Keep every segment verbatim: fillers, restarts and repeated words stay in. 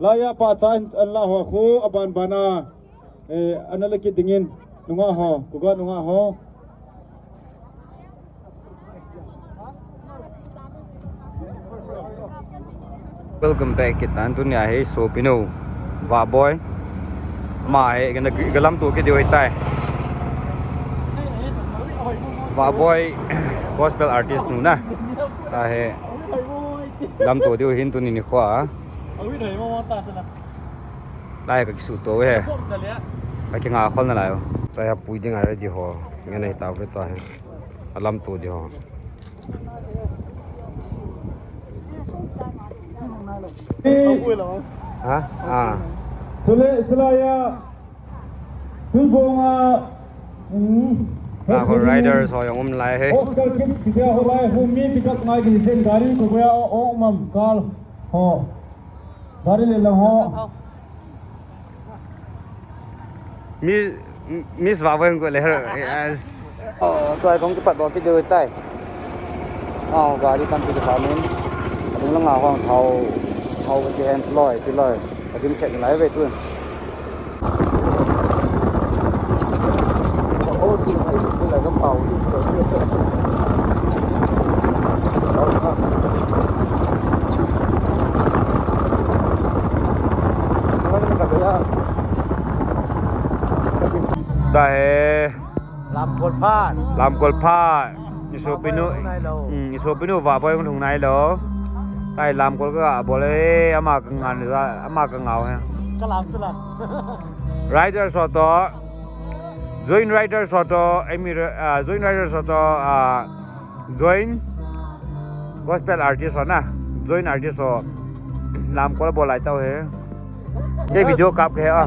Laiya pahcha in an la ho khu aban bana, eh, ana la kit dingin nungah ho, kuga nungah ho. Welcome back kit tan, tunia hi sopinu Vahboi. Ama hi kana, kana lamto kit diu ahitai. Vahboi gospel artist nu na. Ahi. Lamto diu ahin tuni nikho a. Lai ka kisuto e. Ka kinga khol nalai o. Tua hi apui dinga ready ho. Ngen ahi tau ve tua hi. Alamto di ho. Ha? Ah. Chule, chule ya. Tuibonga. Hmm. Ah, ho riders ho jong um lai e. Oscar Kids kitia ho lai ho mi pick up ngai di jen gari ko ya o mam kal ho. Gari le lang ho. Miss, Miss Vahboi hung go le her. Yes. Oh, tua hi kong kipat bol kit diu tai. Oh, gari tampi kikha min. Adung langa hung thao, thao kihen loi, ti loi. Adim khet lai ve tu. Tua hi Lamkol phat. Lamkol phat. I sopinu, Lamkol phat nai lo. Hmm, i sopinu Vahboi hung lhung nai lo. Tua hi Lamkol ka bol e, ama ka ngan, ama ka ngau e. Ka lam tu la. Riders ho toh, joint riders ho toh, emi, ah, joint riders ho toh, ah, joint gospel artist ho na, joint artist ho, Lamkol bol lai tau e. Kei video kap ke a.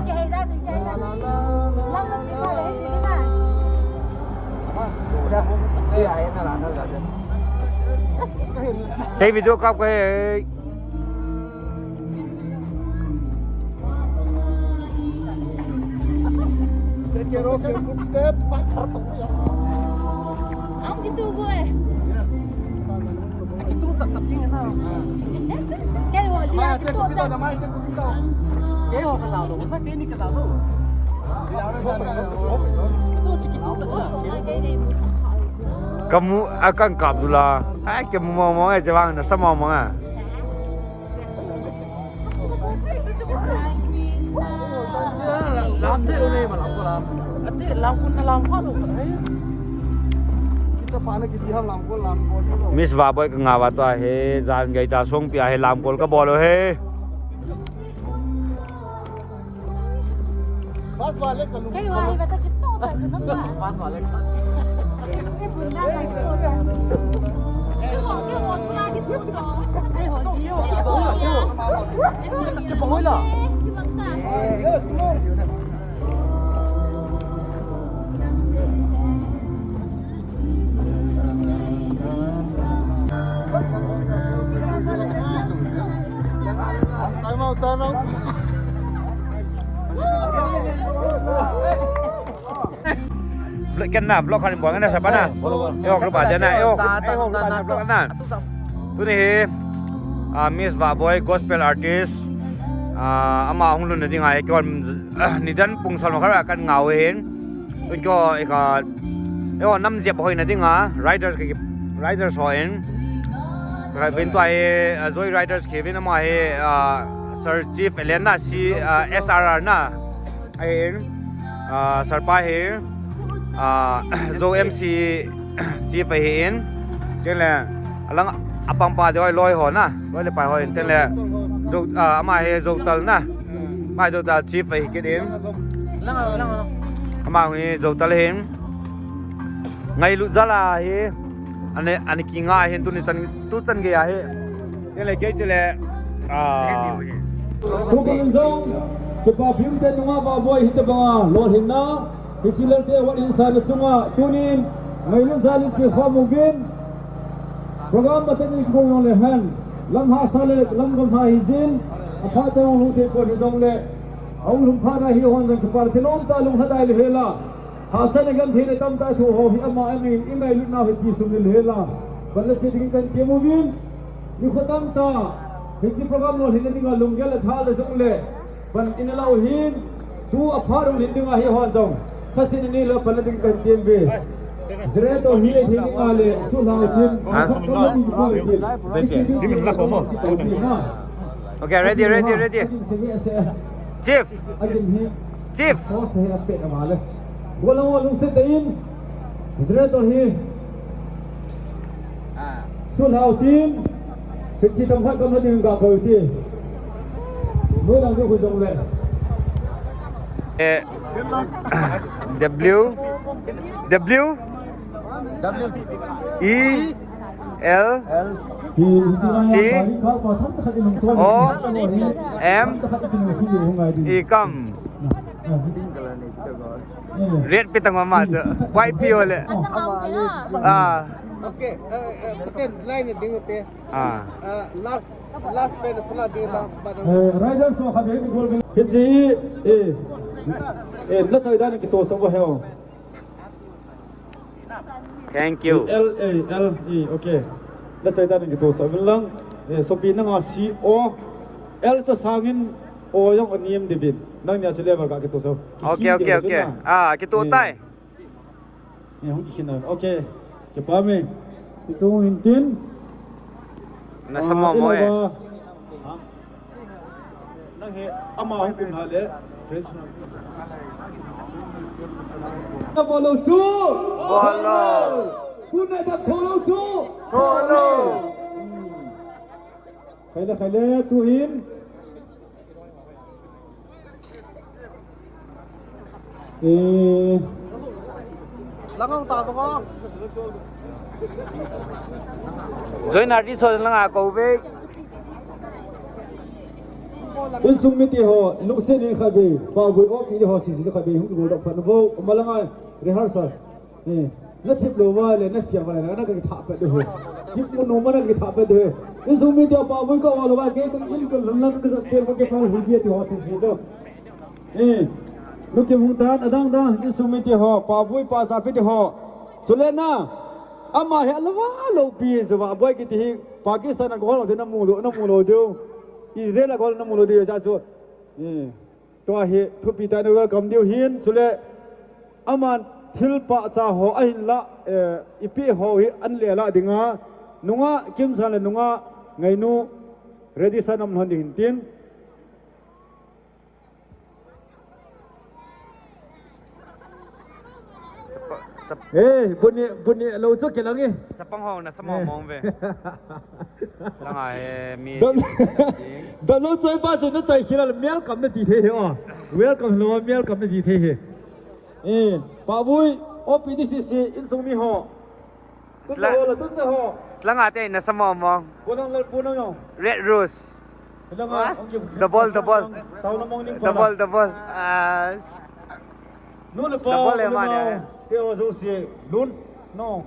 Kei video kap ke. Take care of your footstep. Ang dito ko eh. Yes. Ito, tatap yun na. Kaya wala. Mai, ito, ito, mai, ito, ito. Kaya ho kasalo. Na, kaya ni kasalo. Ito, sige, ito, ito. Kamu akan kapdula. Ai, kamu mau mau aja bang, nasa mau mau ah. Miss Vahboi ka ngah uva tua hi, jan gei ta song pia hi Lamkol ka bol u hi. Fast वाले का लूं। कई बार बता कितना होता है, कितना होता है? Fast वाले का। ये बुंदा का कितना होता है? ये हो गया, बहुत बुरा कितना होता है? ये हो गया। ये हो गया। ये हो गया। ये बनता है। Yes, come on. Time out, time out. Vlog ken na, vlog kan buang na sapa na. Yo, grup aja na. Yo, yo, grup aja vlog na. Tuni hi, ah, Miss Vahboi, gospel artist. Ah, ama hung lhun na ding ahi, kon, ah, nidan pung sol ma khat a kan ngah u hin. Tun ko eka, eo, nam jep hoina dinga, riders ki, riders ho in. Ka bin tua hi, ah, Joy Riders ki bin ama hi, ah, Sir Chief Elen na si, ah, S R R na. Ahin, ah, Sir pa hi, ah, Zo M C Chief ahin. Tin le, alang apang pa de hoi loi ho na, loi le pai ho in. Tin le, Zo, ah, ama hi Zotal na. Ama hi Zotal Chief ahi kit in. Lang, lang, lang. Ama hi Zotal hin. Ngailut jal a hi. Ani, ani kinga hin tuni chan, tu chan gei a hi. Tin le, kei tin le. Ah. Tukum jong, kipa piu te nunga Vahboi hita banga, lolhinna, hiche lel te wat in sa na chunga, tunin, ngailut jal in che kha mu vin. Program batan ni kong jong le hen, lam hahsa le, lam gam ha hi jin, apha te hung lhung thei pon hi jong le, ahung lhung phat na hi hon jong kipa le, thi nom ta lung ha dai le hela. Hahsatna gentheina tamtah thu ho hi ama amin i ngailut nau hi ti sum le hela. Ban le che ding kan ti mu vin. Nikho tamtah. Hiche program lolhinna dinga lunggel le thal le jong le pan in a la u hin, tu aphat lolhin dinga hi hon jong khasin ni le pan la ding kan tem ve. Generator hi le hi dinga le su lau tin. Ha? Bete. Dimin la ko mo. Okay, ready, ready, ready. Chief. Chief. Generator hi. Sulhau team, hiche tam khat kam ding ga koi ti. Noi lang ding khu jong le. Eh, W, W, E, L, C, O, M, E, kam. Red pi tang ma chu. White pi ole. Ah. Okay, eh, eh, ten line ding ute. Ah. Eh, last, last pen pula ding la, but, eh, riders ho kha be ni gol. Hiche, eh, eh, na choi dan kitoh sa bo heo. Thank you. L A L E, okay. Na choi dan kitoh sa bo lang. Eh, sopi nanga C O. L cha sangin O jong o niam dibin. Nang nia chu level ka kitoh sa. Okay, okay, okay. Ah, kitoh tai. Eh, hung kikhin na. Okay. Kipa me. Ti chung hin tin. Na sa mo mo eh. Nang he ama hung kum ha le. Na bol lou chu. Bol lou. Tuna dap tho lou chu. Tho lou. Khai le, khai le, tu hin. Eh. Langang ta ko. Join artist ho langa ko ve. Insung mite ho, lungset in khat ve, Paboi O P D ho, C C khat ve, hung kigol doh phat na bo, malanga rehearsal. Eh, na thip lou va le, na fia va le, na ka kithah pet de ho. Kip mo no ma na kithah pet de ho. Insung mite ho, Paboi ka o lou va, ke to in ka lang ka sa te ko ke pa hu ji ti ho si si to. Eh, nu ke hung dan, adang dan, insung mite ho, Paboi pa cha pi te ho. Chule na, ama he lou va lou pi, chu va, boi kiti hi, Pakistan a ko lou te na mu lou, na mu lou diu. Israel a ko na mu lou diu, cha chu. Eh. Tua hi thupi tah in welcome diu hin, chule aman thil pahcha ho ahinla, eh, ipi ho hi an le la dinga, nunga Kimsan le nunga Ngainu ready sa nam lhon ding hin tin. Chapa, chap- Eh, buni, buni lou chu kilang e. Chapang ho na sa mo mong ve. Langa he mi. Dam, dam lou choi pa chu na choi khila mial kam na ti thei he o. Welcome lou mial kam na ti thei he. Eh, Paboi, O P D C C, insung mi ho. Tun cha ho la, tun cha ho. Langa te na sa mo mong. Punang lal punang yo. Red Rose. Langa, double, double. Tao na mong ding pa la. Double, double. Ah. Nu le pa, double le ma ne. Te o jo se lun. No.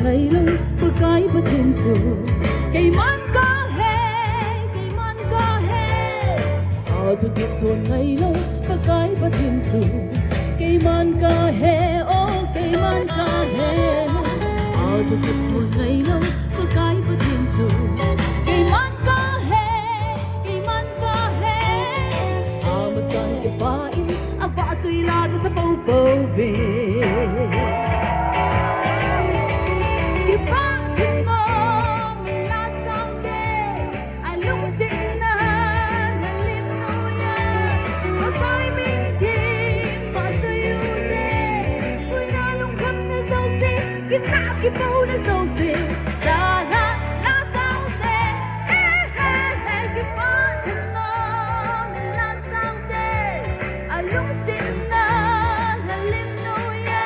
Ngailou, Pakai Pathen chu keiman kahe, keiman kahe. Athu kipthun ngailou, Pakai Pathen chu keiman kahe, oh, keiman kahe. Athu kipthun ngailou, Pakai Pathen chu keiman kahe, keiman kahe. Amasan kipah in, avahchoi la chu sa popo ve. Kipah in nom in la sang te, alungsetna la lim noiya, Pakai min theng vahchoi u te, puina lungkhamna jouse, kitah kipouna jouse, la la la jouse, eh, eh, eh, kipah in nom in la sang te, alungsetna la lim noiya,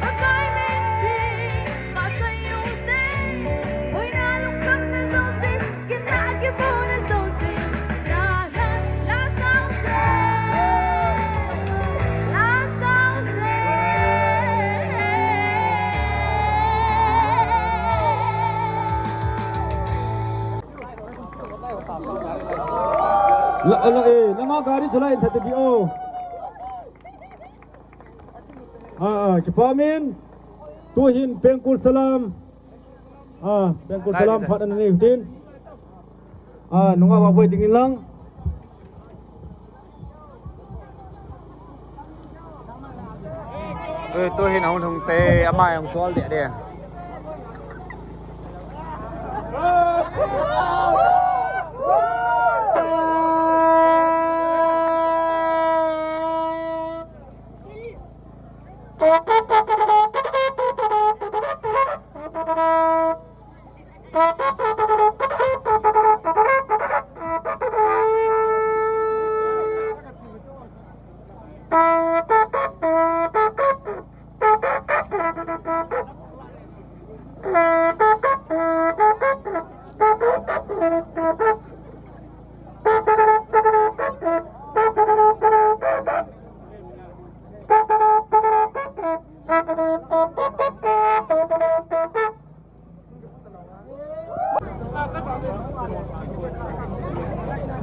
Pakai min theng vahchoi u te, puina lungkhamna jouse, kitah kipouna jouse, la la la jouse, la jouse. La, la, eh, langa gari chalai in that di o. Ah, ah, kipah in. Tuhin Pengkul Salam. Ah, Pengkul Salam phat ana nei u hitin. Ah, nungah Vahboi dingin lang. Tu, tuhin ahung lhung te, ama jong chol deh deh.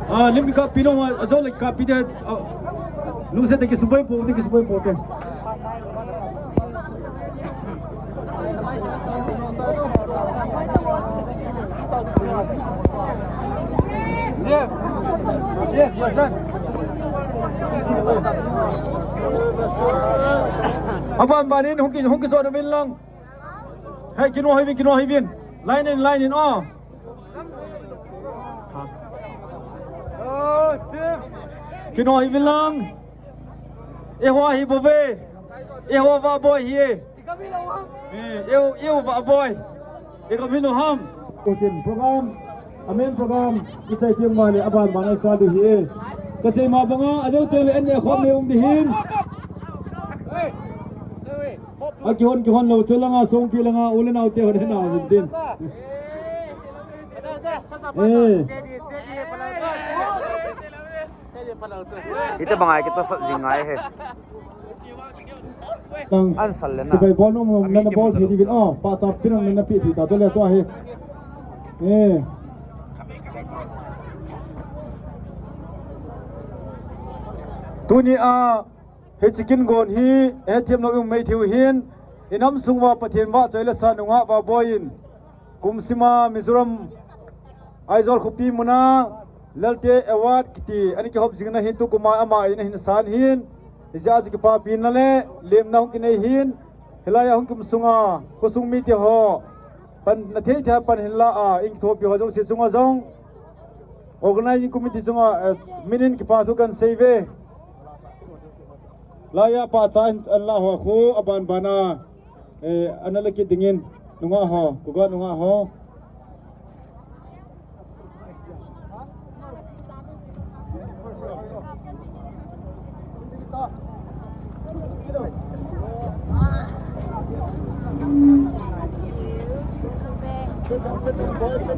Ah, lim kikappi nom, ah, ajou le kikappi te, ah, lungset te kisuboi pou te, kisuboi pou te. Jeff, Jeff, your turn. Aban banin hung ki, hung kijot uvin lang. Hei, kinoh hih uvin, kinoh hih uvin. Line in, line in, oh. Ha. Kinoh hih uvin lang. Eiho hi bou ve. Eiho Vahboi hi e. Eh, eiho, eiho Vahboi. Eiho min u ham. Program. Amen program, ichai tiang ma le aban ban a ichal diu hi e. Kasei ma banga, ajou te le an ne khom le um di hin. Akihon, kihon lou, chu langa, songpi langa, u le nau te hon he nau hin tin. Eh. Ita bangai kita sa jingai he. Tang. An sal le na. Chibai bol nom nom na na bol thei diuvin. Oh, pahcha pi nom na na pi thei ta to le to ahi. Eh. Tuni a, hiche kin gon hi, hethem lou i um mai thei u hin, i nam sung uva Pathen vahchoi le sa nungah Vahboi in, kum sima Mizoram Aizawl khopi muna Lalte Award kiti ana kihop jing na hin tukum a ama in ahin san hin, hijeh a chu kipapina le lemna hung kinei hin, hilai a hung kium sunga khosung mite ho pan na thei thei pan hin la a, in kithopi ho jouse chunga jong organizing committee chunga, eh, min in kipa thu kan sei ve. Laiya pahcha in an la ho khu aban bana, eh, ana la kit dingin nungah ho, kuga nungah ho.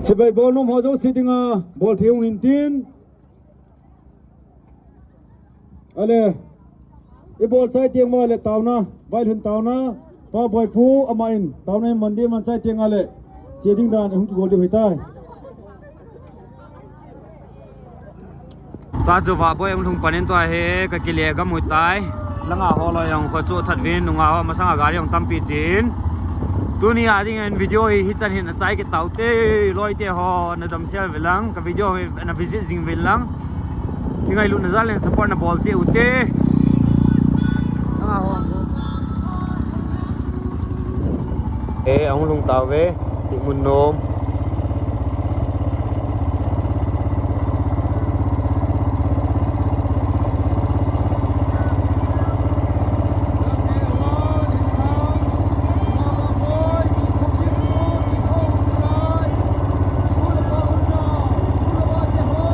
Chibai bol nom ho jouse dinga bol thei u hin tin. Ale, i bol chai tiang ma le taona, vailhun taona. Pa Boipu ama in, taona in Monday man chai teng le, che ding dan hung kigol diu hitai. Tua chu Vahboi hung lhung panin tua hi ka kile gam u tai. Langa ho loi jong kho chu that vin, nunga ho masanga gari jong tampi chin. Tuni a ding in video hi hichan hin achai kit taute, loite ho na damsel uvin lang, ka video hi na visit jing uvin lang. Kingailutna jal in support na bol cheh ute. Langa ho. Eh, ahung lhung tauve, Tikmun nom.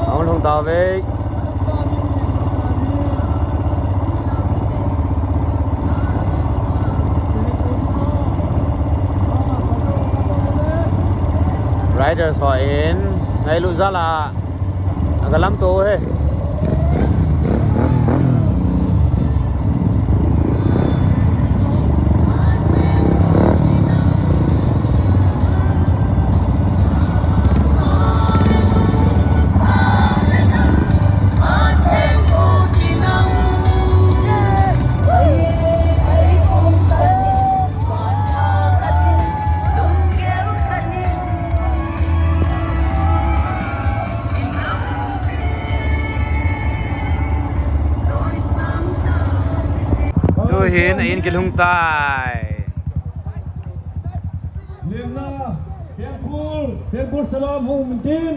Ahung lhung tauve. Riders ho in ngailut jal a aga lamto u hi. Tuhin a in kilhung tai. Lemna, Pengkul, Pengkul Salam hung min tin.